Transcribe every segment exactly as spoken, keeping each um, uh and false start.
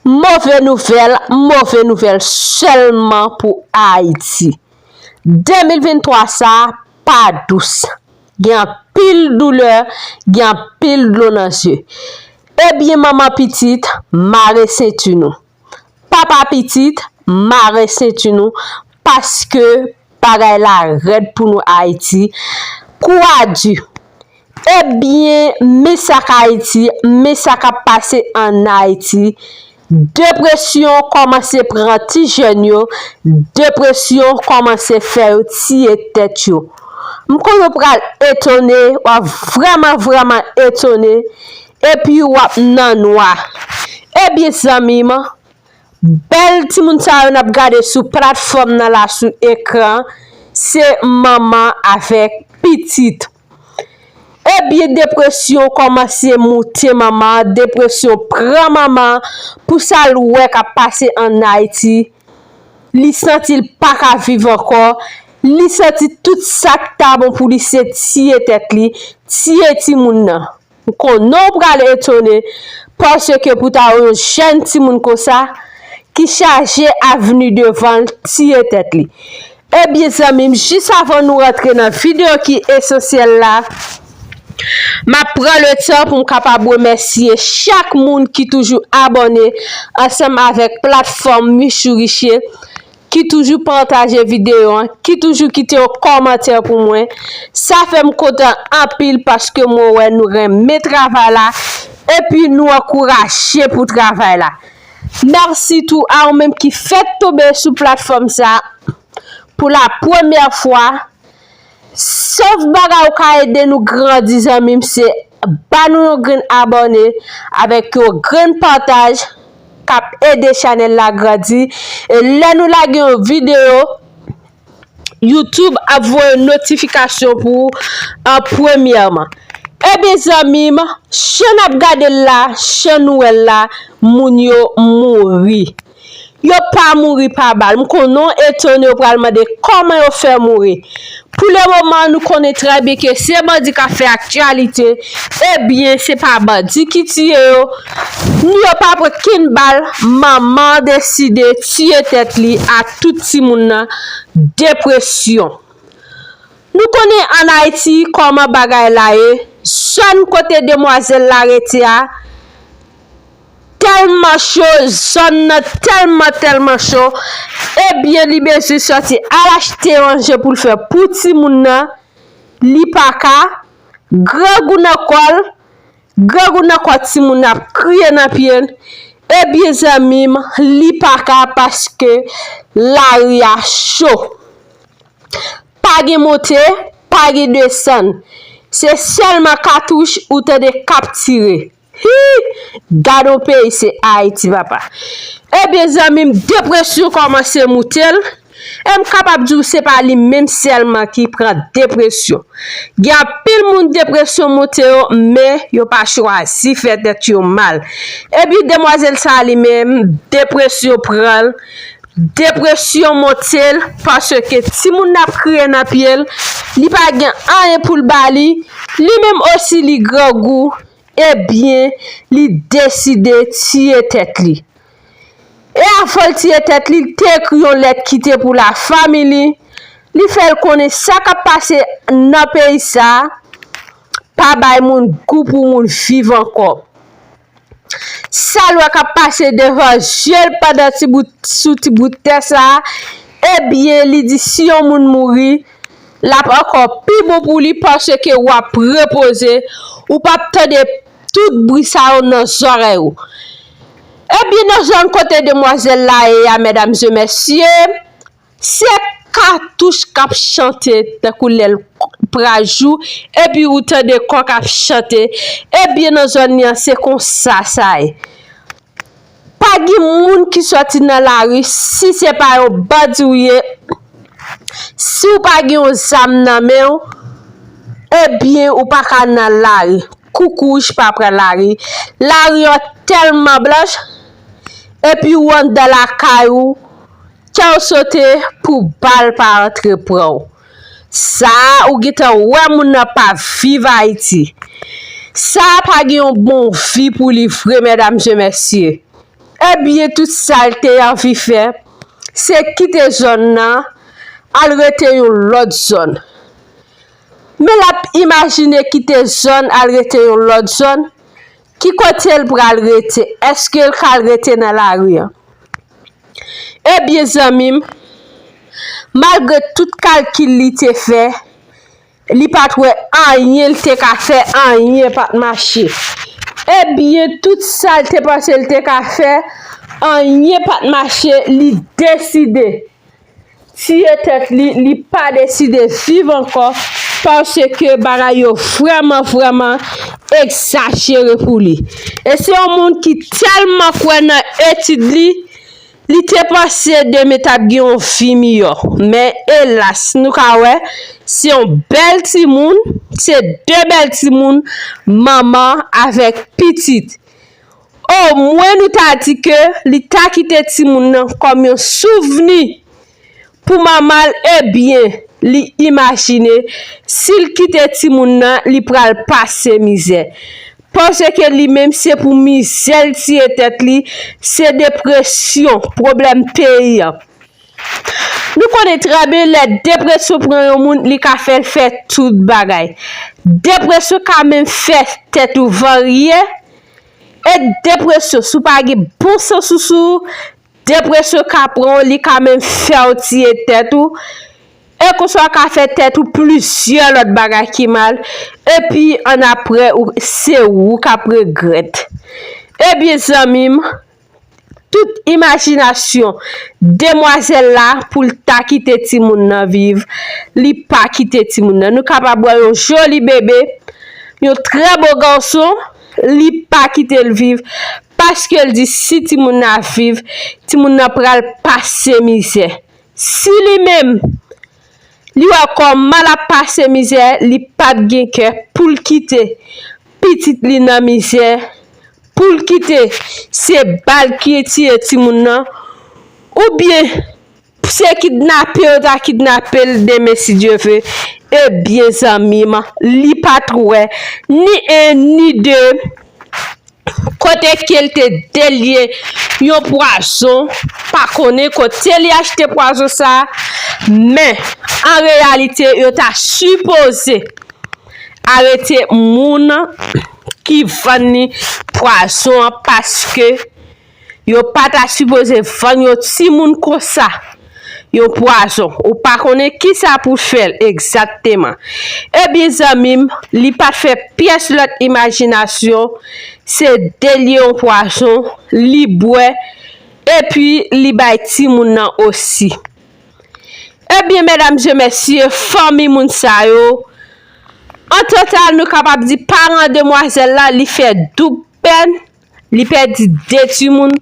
Move nouvèl, move nouvèl sèlman pou Ayiti. De mil venntwa sa a pa dous. Gen anpil doulè, gen anpil dlo nan zye. Ebyen, manman pitit, mare senti nou. Papa pitit, mare senti nou, paske bagay la rèd pou nou Ayiti. Kou a di. Ebyen, men sa k Ayiti, men sa k ap pase ann Ayiti. Depresyon kòmanse pran ti jèn yo, depresyon kòmanse fè yo tiye tèt yo. M konnen w pral etone, w ap vrèman, vrèman etone, epi w ap nan nwa. Ebyen, zanmi m, bèl timoun sa yo n ap gade sou platfòm nan la, sou ekran, se manman avèk pitit. Ebyen, depresyon kòmanse moute manman an, depresyon pran manman an, pou sa l wè k ap pase ann Ayiti. Li santi l pa ka viv ankò, li santi tout sa k ta bon pou li se tiye tèt li, tiye timoun nan. M konnen w pral etone, paske pou ta wè yon jèn timoun konsa, ki chaje avni devan l, tiye tèt li. Ebyen, zanmi m, jis avan nou rantre nan videyo ki esansyèl la, m ap pran letan pou m kapab remèsye chak moun ki toujou abòne ansanm avèk platfòm Michou Riche, ki toujou pataje videyo an, ki toujou kite yon kòmantè pou mwen. Sa fè m kontan anpil paske mwen wè nou renmen travay la, epi nou ankouraje pou travay la. Mèsi tou a ou menm ki fèk tonbe sou platfòm sa pou la premyè fwa. Sèl bagay ou ka ede nou grandi, zanmi m, se ba nou yon grenn abòne avèk yon grenn pataj k ap ede chanèl la grandi. E lè nou lage yon videyo, YouTube ap voye notifikasyon pou ou an premyèman. Ebyen, zanmi m, jan n ap gade l la, jan nou wè l la, moun yo mouri. Yo pa mouri pa bal. M konnen w etone, w pral mande kòman yo fè mouri. Pou le moman, nou konnen trè byen ke se bandi k ap fè aktyalite. Ebyen, se pa bandi ki tiye yo. Ni yo pa pran kenn bal, manman an deside tiye tèt li ak tout timoun nan. Depresyon. Nou konnen ann Ayiti kòman bagay la ye. Zòn kote demwazèl la rete a, tèlman cho, zòn nan tèlman, tèlman cho, ebyen, li bezwen sòti al achte manje pou l fè pou timoun nan, li pa ka, grangou nan kò l, grangou nan kò timoun nan ap kriye nan pye l, ebyen, zanmi m, li pa ka paske lari a cho. Pa gen monte, pa gen desann. Se sèlman katouch ou tande k ap tire. Hi! Gad on peyi se Ayiti, papa. Ebyen, zanmi m, depresyon kòmanse moute l. E m kapab di w se pa li menm sèlman ki pran depresyon. Gen anpil moun depresyon moute yo, men yo pa chwazi fè tèt yo mal. Epi demwazèl sa a li menm, depresyon pran l, depresyon monte l, paske timoun nan ap kriye nan pye l, li pa gen anyen pou l ba li, li menm osi li grangou, ebyen, li deside tiye tèt li. E avan l tiye tèt li, li te ekri yon lèt kite pou lafanmi li, li fè l konnen sa k ap pase nan peyi sa a pa bay moun gou pou moun viv ankò. Sa l wè k ap pase devan zye l pandan ti bout, sou ti bout tè sa a, ebyen, li di si yon moun mouri, l ap ankò pi bon pou li paske w ap repoze, ou p ap tande tout bri sa yo nan zòrèy ou. Ebyen, nan zòn kote demwazèl la ye a, medam e mesye, se katouch k ap chante tankou lè l pral jou, epi ou tande kòk ap chante. Ebyen, nan zòn li an, se konsa sa ye. Pa gen moun ki sòti nan lari si se pa yon bandi w ye. Si w pa gen yon zam nan men w, ebyen, ou pa ka nan lari. Koukouj pa pran lari. Lari an tèlman blanch, epi ou anndan lakay ou, kè w sote pou bal pa antre pran w. Sa a, ou gentan wè moun nan pa viv Ayiti. Sa a pa gen yon bon vi pou li vre, medam e mesye. Ebyen, tout sa l te anvi fè, se kite zòn nan, al rete yon lòt zòn. Men l ap imajine kite zòn, al rete yon lòt zòn. Ki kote l pral rete? Èske l ka al rete nan lari a? Ebyen, zanmi m, malgre tout kalkil li te fè, li pa t wè anyen l te ka fè, anyen pa t mache. Ebyen, tout sa l te panse l te ka fè, anyen pa t mache, li deside tiye tèt li, li pa deside viv ankò, paske bagay yo vrèman, vrèman egzajere pou li. E se yon moun ki tèlman kwè nan etid li, li te panse demen t ap gen yon vi miyò. Men elas, nou ka wè, se yon bèl timoun, se de bèl timoun, manman avèk pitit. Omwen nou ta di ke li ta kite timoun nan kòm yon souvni pou manman l, ebyen, li imajine si l kite timoun nan, li pral pase mizè. Paske li menm se pou mizè l tiye tèt li, se depresyon, pwoblèm peyi a. Nou konnen trè byen lè depresyon pran yon moun, li ka fè l fè tout bagay. Depresyon ka menm fè tèt ou varye. E depresyon, si w pa gen bon sans ou sou ou, depresyon ka pran w, li ka menm fè w tiye tèt ou. E konsa w ka fè tèt ou plizyè lòt bagay ki mal. Epi annapre, ou, se ou k ap regrèt. Ebyen, zanmi m, tout imajinasyon demwazèl la pou l ta kite timoun nan viv, li pa kite timoun nan. Nou kapab wè yon joli bebe, yon trè bo gason, li pa kite l viv, paske l di si timoun nan ap viv, timoun nan pral pase mizè. Si li menm, li wè kòman l ap pase mizè, li p ap gen kè pou l kite pitit li nan mizè, pou l kite se bal ki tiye timoun nan, oubyen se kidnape yo ta kidnape l demen, si Dye ve. Ebyen, zanmi m, li pa t wè ni en ni de kote ke l te delye yon pwazon, pa konnen kote li achte pwazon sa, men an reyalite, yo ta sipoze arete moun ki vann li pwazon an, paske yo pa ta sipoze vann yon timoun konsa yon pwazon. Ou pa konnen kisa pou fè l egzakteman. Ebyen, zanmi m, li pa t fè pyès lòt imajinasyon, se delye yon pwazon, li bwè, epi li bay timoun nan osi. Ebyen, medam e mesye, fanmi moun sa yo, an total, nou kapab di paran demwazèl la, li fè doub pèn, li pèdi de timoun,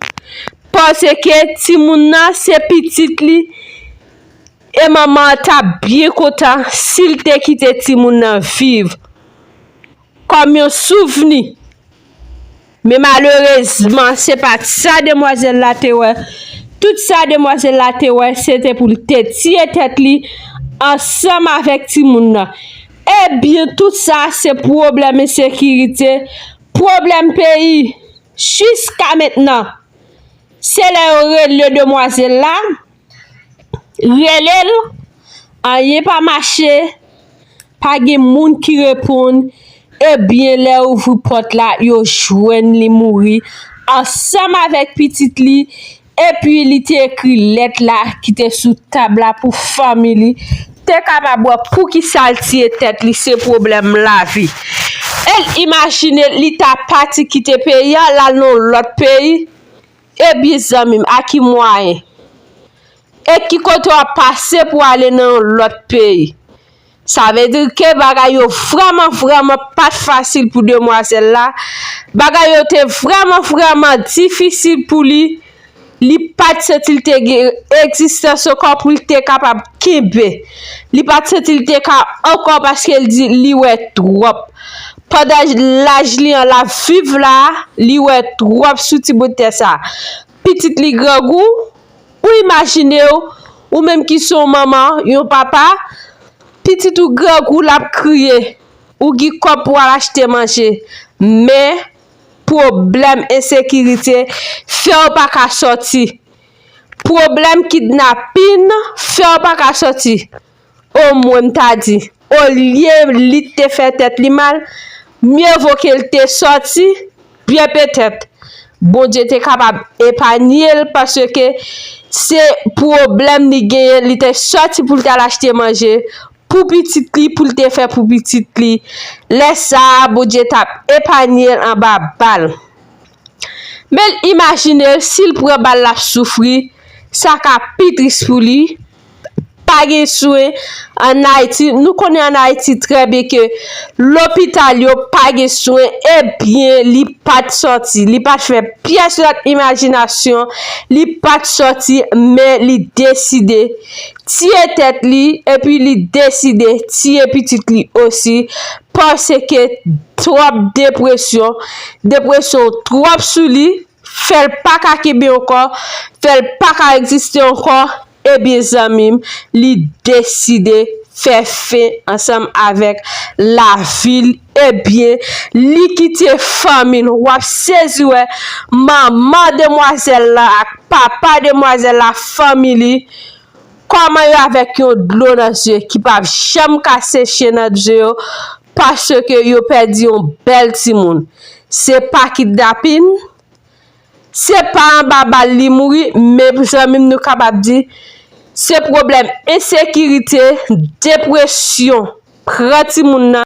paske timoun nan se pitit li, e manman an t ap byen kontan si l te kite timoun nan viv kòm yon souvni. Men malerezman, se pa t sa demwazèl la te wè. Tout sa demwazèl la te wè, se te pou l te tiye tèt li ansanm avèk timoun nan. Ebyen, tout sa se pwoblèm ensekirite, pwoblèm peyi. Jiska mentnan, se lè yo rele demwazèl la, rele l, anyen pa mache, pa gen moun ki reponn. Ebyen, lè yo ouvri pòt la, yo jwenn li mouri ansanm avèk pitit li. Epi li te ekri lèt la ki te sou tab la pou fanmi li te kapab wè poukisa l tiye tèt li, se pwoblèm lavi. E l imajine li ta pati kite peyi a, l al nan yon lòt peyi. Ebyen, zanmi m, a ki mwayen? E ki kote w ap pase pou ale nan yon lòt peyi? Sa vle di ke bagay yo vrèman, vrèman pa t fasil pou demwazèl la. Bagay yo te vrèman, vrèman difisil pou li. Li pa t santi l te gen egzistans ankò pou l te kapab kenbe. Li pa t santi l te ka ankò, paske l di li wè twòp. Pandan laj li an l ap viv la, li wè twòp sou ti bout tè sa. Pitit li grangou, ou imajine w, ou menm ki se yon manman, yon papa, pitit ou grangou, l ap kriye. Ou gen kòb pou al achte manje. Men, pwoblèm ensekirite fè w pa ka sòti. Pwoblèm kidnapin fè w pa ka sòti. Omwen m ta di, olye li te fè tèt li mal, mye vo ke l te sòti, byen petèt Bondye te kapab epanye l, paske se pwoblèm li genyen, li te sòti pou l t al achte manje pou pitit li, pou l te fè pou pitit li. Lè sa a, Bondye t ap epanye l anba bal. Men l imajine l, si l pran bal, l ap soufri, sa ka pi tris pou li. Pa gen swen ann Ayiti. Nou konnen ann Ayiti trè byen ke lopital yo pa gen swen, ebyen, li pa t sòti. Li pa t fè pyès lòt imajinasyon, li pa t sòti, men li deside tiye tèt li, epi li deside tiye pitit li osi, paske twòp depresyon, depresyon twòp sou li, fè l pa ka kenbe ankò, fè l pa ka egziste ankò, ebyen, zanmi m, li deside fè fen ansanm avèk lavi l. Ebyen, li kite fanmi l. W ap sezi wè manman demwazèl la ak papa demwazèl la, fanmi li, kòman yo avèk yon dlo nan zye ki p ap janm ka seche nan zye yo, paske yo pèdi yon bèl timoun. Se pa kidnapin, se pa anba bal li mouri, men zanmi m, nou kapab di, se pwoblèm ensekirite, depresyon pran timoun nan.